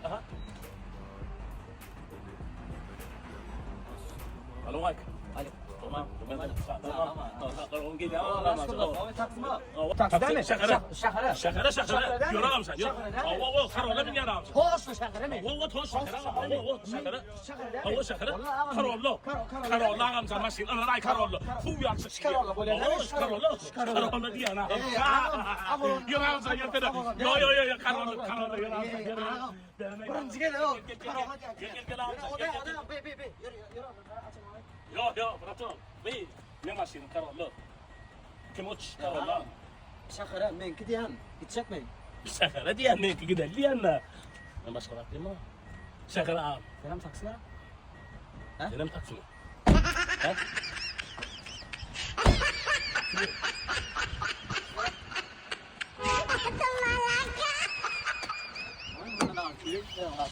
Aha. Alo, Aýk. Alo. Tamam. Tamam. Takside mi? Şähere. Şähere. Şähere, şähere. Şähere. Ýör agam sen, ýör. Şähere. Hawa, hawa, Karola binýär agam. Hoşlu şähere mi? Hawa, toş şähere, hawa, hawa, şähere. Şähere. Hawa, şähere. Vallahi agam. Karolla. Kar- Karolla agam sen maşyn, anaray Karolla. Suw ýaly çykyp. Karolla bolýar, Hawa, näme? Karolla. Karolla. Karolla diýýän agam. Eý, agam, agam. Ýör agam sen, ýör sene. Ýo, ýo, ýo, ýo, Karolla, Karolla, ýör agam sen, ýör. Agam. Berme. Birinji gezek o. Gel, gel, gel. Karolla diýýän. Gel, gel, gel agam sen, Ýör, gel, gel. ýör, be, be, be. Ýör, ýör, ýör, Ýo, ýo, bratan. Bi, ne maşyny Karolla. Kim uç, Karolla. Şähere meňki diýýän. Gitjek men. Şähere diýýän, meňki gideli diýýän-de. Men başga zat diýmän. Şähere agam. Senem taksime? Senem taksime. Ha? Malaka.